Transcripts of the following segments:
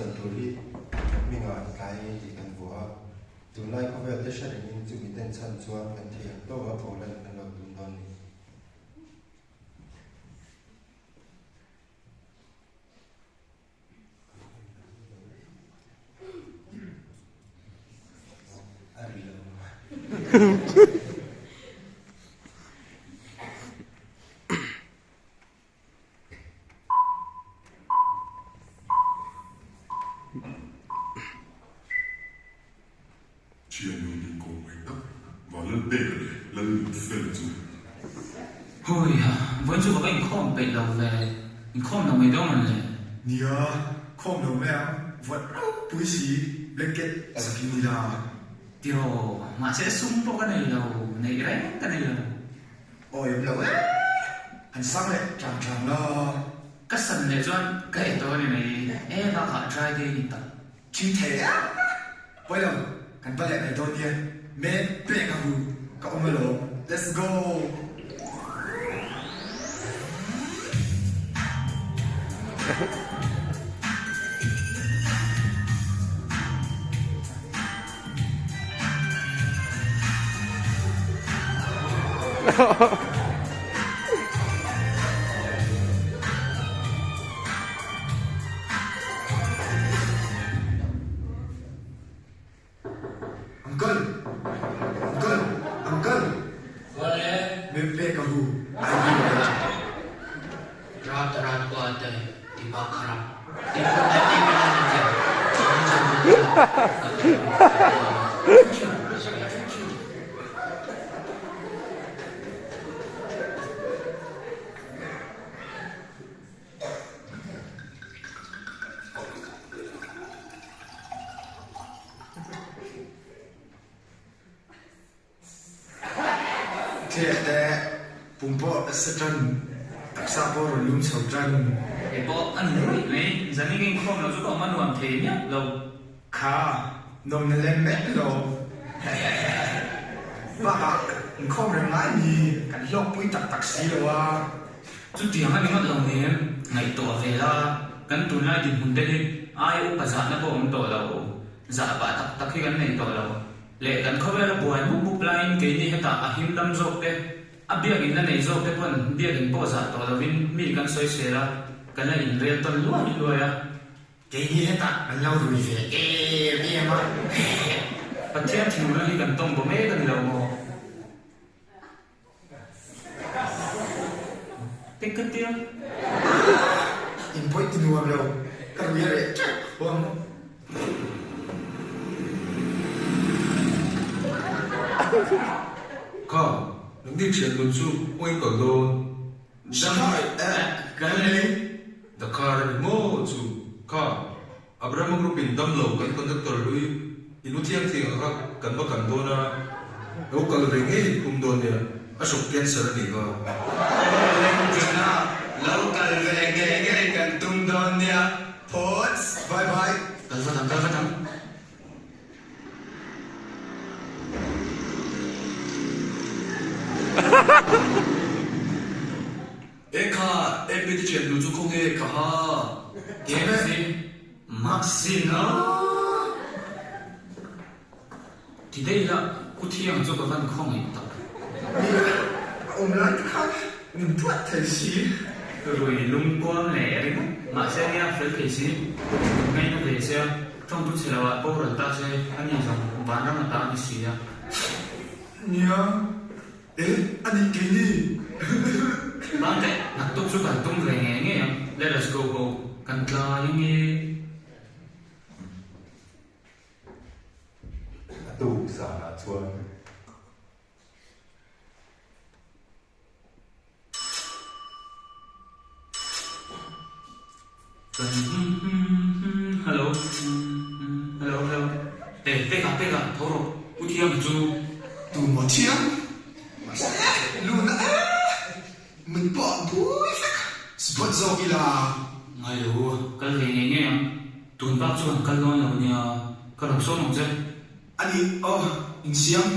chhan tur hi hmingah tlai nge tih kan vuah a. Tunlai khawvel te hre rengin chumi ten chhan chuan kan thei ang tawk a pholan kan lo tum dawn ni. A ri lo. Thiannu min kawm mai tak Vanlalpeka leh Lalnunfela chu. Hawiha, vawiin chu ka va inkhawm peih lo ve, inkhawm lo mai dawn an le. Nia, khawm lo mai ang, vawt ropui si, blanket zakin ila. Tiraw, mahse sum pawh ka nei lo, neih reng ka nei lo. Awi awm lo e, han sang leh tlang tlang la. Ka san leh chuan ka e tawh a ni mai, e bakah dry day ni tak. Thing thei e, pawi lo, kan va leh mai dawn nia, me pek a hu, ka awm alawm, let's go. Uncle! Uncle! Uncle! Min pe ka hu, ID ka la. Raat raat ko aata hai dimaag kharab. Thliak te pum pawh a sa tan, taksa pawh a rawn lum chho tan. Kei pawh a ni ruih mai, zanin ka inkhawm lo chu ka awm a nuam thei miah lo. Kha, nawmna lem mek lo. Bakah inkhawm reng lai ni kan hlawkpui tak tak si lo a. Chutiang a ni ngawt lo nem, ngaihtuah ve la, kan tunlai dinhmun te hi aia upa zahna pawh awm tawh lo, zah pah tak tak hi kan nei tawh lo. Leh kan khawvel a buai mup mup laiin keini hetah a him dam zawk te, a biakin la nei zawk te pawn biakin pawh zah tawh lovin mi kan sawi sel a, kan la inrel tawn luai luai a. Keini hetah kan lo rui ve em em a. Pathian thinurna hi kan tawng baw mek a ni lo maw? Te ka tia. In pawih ti nuam lo, ka rui a reh teuh huang. Kha, nangni thian nun chu kawngin kal dawn. Shanghai eh kan ni. Dakar a ni maw chu? Kha, Abrahama group in dam lo kan conductor hlui in u thiang thiang a kha kan va kan dawn a, lo kal ve ngei tum dawn nia, a hruk cancer a nih kha. Lengchina, lo kal ve ngei ngei kan tum dawn nia, phawts, bye bye. Kal vat ang, kal vat ang. E kha, MP te thian nu chu khawnge ka ha? KFC Maxine a ti daih la, U Thiang chu ka van khawngaih tak. Nia, a awm lai te khan min duat thei si. Rui lungkuam leh ringawt mahse nia fel thei si, ngaihna ve se a, tawngtu chhe lo ah boral ta se a ni zawng vanram ata a ni si a. Nia, E, a nih kei ni. Bang teh, naktuk chu kan tum ve ngei ngei ang. Let us go ho, kan tlai nge. A tuk zanah chuan. Hello hello hello e peka peka tho rawh u thiang chu tu maw thiang mahse luna e min pawh bui vek spot zawk ila ngai lo kal ve ngei ngei ang tun bak chuan kal dawn lo nia ka rawn sawm ang che ani aw insiam.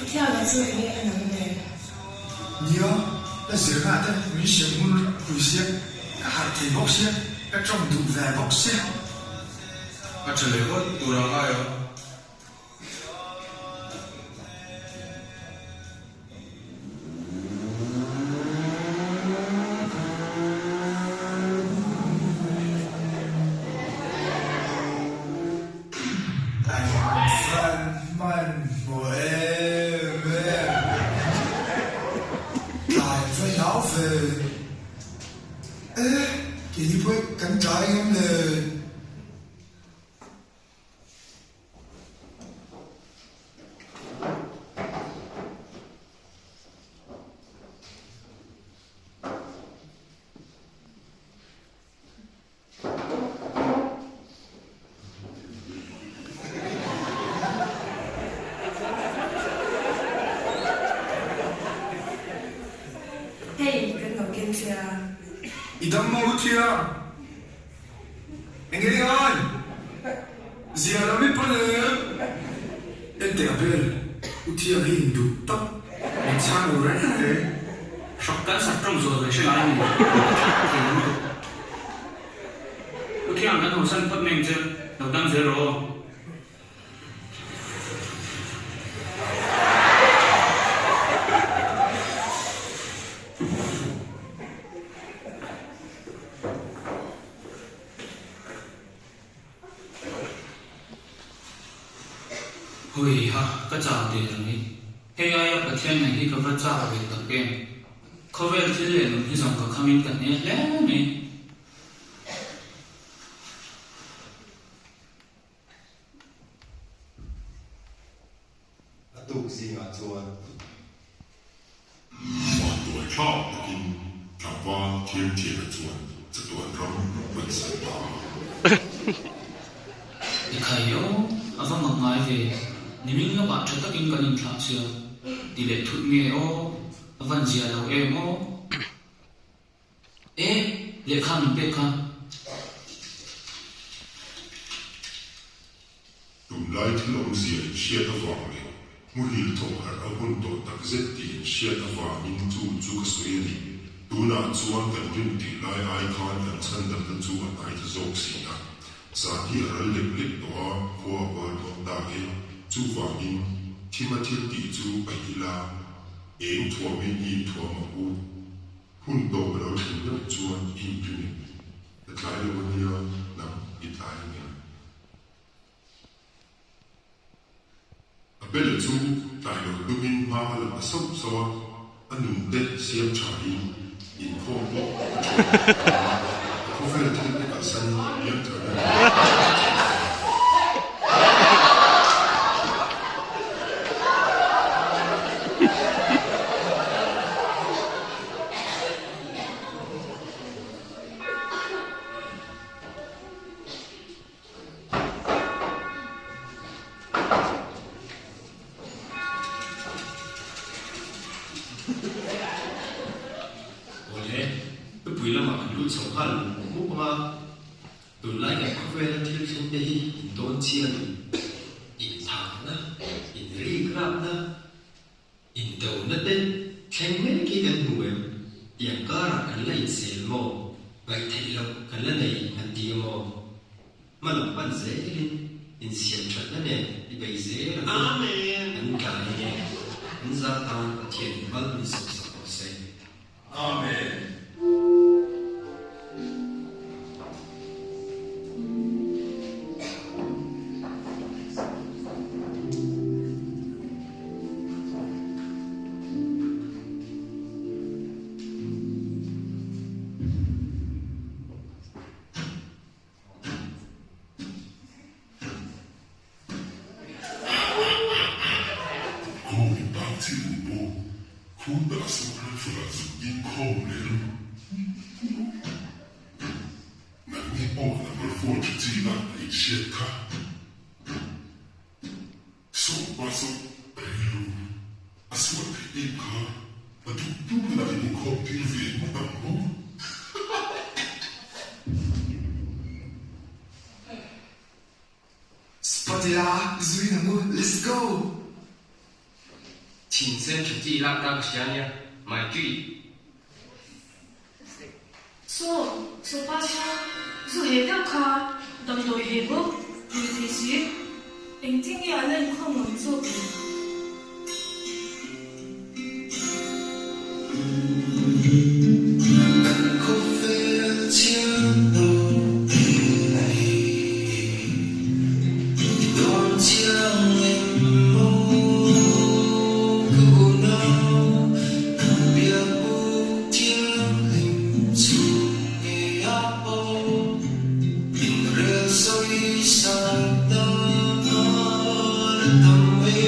Thianga chu enge a nang le? Nia, la zirna te min hriam ngun pui sia, ka harh thei bawk sia, ka tawng duh ve bawk sia. A tha leh vat tur a ngai ang. An van hmanhmawh em em. Tlai va hlau ve. E, keini pawh kan tlai ngam le. Hei, kan lo ken che a. I dam maw Ruthia? Enge i ngai? Zia lam i pan em? Enteh a bel, U Thiang hi induh tak min chhang lo reng reng. Hrawk kan sak tawng zawh ve hre ngai ni, a thlah thei lo lutuk. U Thiang kan haw san phawt mai ang che, lo dam zel rawh aw. Hui ha, ka chau der mai. Hei aia Pathian nei hi ka va chak ve tak em? Khawvel thil leh nun hi zawng ka khamin ka hne hle mai. A tuk zingah chuan. Vanduai thlak takin tlangval thiamthiana chuan chatuan ram rawn san ta a. I khai aw, a va mak ngai ve, nimin lawkah tha takin kan inthlah sia, ti leh thut nge aw, a van zia lo em aw. E, lehkha min pek kha. Tunlai thil awmzia inhriat avang leh muhil thawh harh a hun tawh tak zet tih inhriat avangin chu chu ka sawi a ni. Tunah chuan kan rin tih lai ai khan kan chhandamna chu a hnai ta zawk si a. Zan hi a ral lek lek tawh a, khua a var dawn ta e. Chuvangin, thima thil tih chu paih ila, eng thuamin i inthuam ang u. Hun tawp a lo thlen meuh chuan i inring em? Ka tlai lo a nia, nang i tlai a nia. A bela chu tlai lo tumin hma a la ta sauh sauh a, a nun te siam thain inkhawm pawh a tha leh ta a, a khawvel thil te kalsan piang tharna nen a chho ta a. Awle, thupui lamah kan lut chho nghal mup mup ang a, tunlai kan khawvela thil thleng te hi in dawn chianin inthahna, inrikrapna, Indona te thleng mek hi kan hmu em? Tiang karah kan la insel maw? Ngaihtheih loh kan la nei kan ti a maw? Hma lam pan zelin insiam thatna nen i bei zel ang u. An tlai nge? An za tan Pathian in mal min sawm sak rawh se. Amen. Khu in tak chi u pu, khu dah sawm rifle ah zuk in khawm leh ru. Nangni pawh number 4 tha chi na a in hriat kha. Sawmpa saw rilru a sual theih em kha a duh duh lah in inkhawm tir ve ngawt ang maw? Spot ila zui na mu let's go! Chhin sen tha chi lak ta ka hria nia, my treat. Saw, saw pa saw, zu he deuh kha damdawi he bawk rui thei si. Engtin nge a la inkhawm ngam zawk le? Kan khawvel chhiat dawn em i dawn chiang em maw ka unau kan biak buk thianghlim chhung ngei a pawh inrel sawi sat na a tam e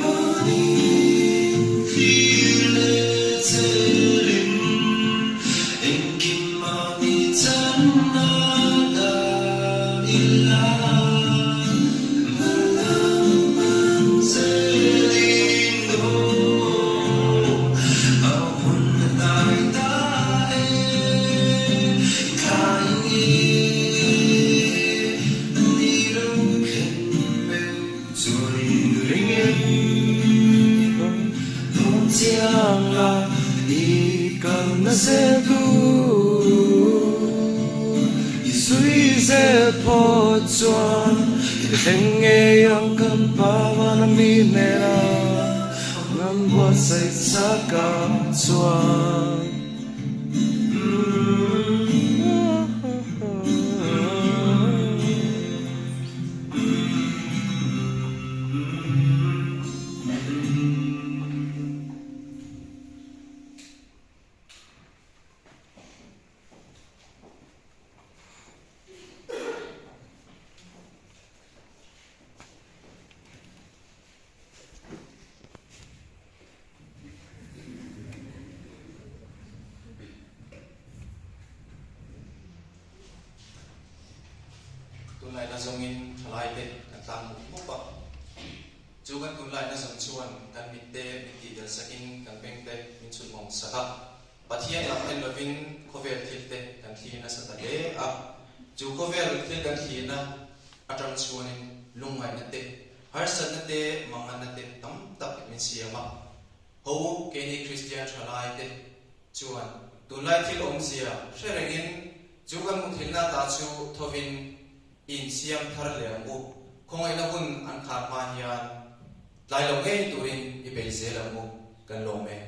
mahni thlir leh chelin engkim mahni channa dah ila hmalam an zelin aw a hun a hnai ta e tlai nge ni lo thlen meuh chuan ring em dawn chiang la i kalna zel tur i zui zel phawt chuan i thleng ngei ang kan pa vana mi hnena ngam buatsaih chakah chuan. Tunlai na zawngin thalaite kan tlang mup mup a, chu kan tunlai na zawng chuan kan mitte min tihdel sakin kan bengte min chhun mawng sak a, Pathian lam en lovin khawvel thilte kan thlir nasa ta hle a, chu khawvel thil kan thlirna atang chuanin lungngaihna te, harsatna te, manganna te tam tak min siam a. Ho keini Kristian thalai te chuan tunlai thil awmzia hre rengin chu kan muthilhna ta chu thovin insiam thar leh ang u. Khawngaihna hun an khar hma hian tlai lo ngei turin i bei zel ang u, kan lawm e.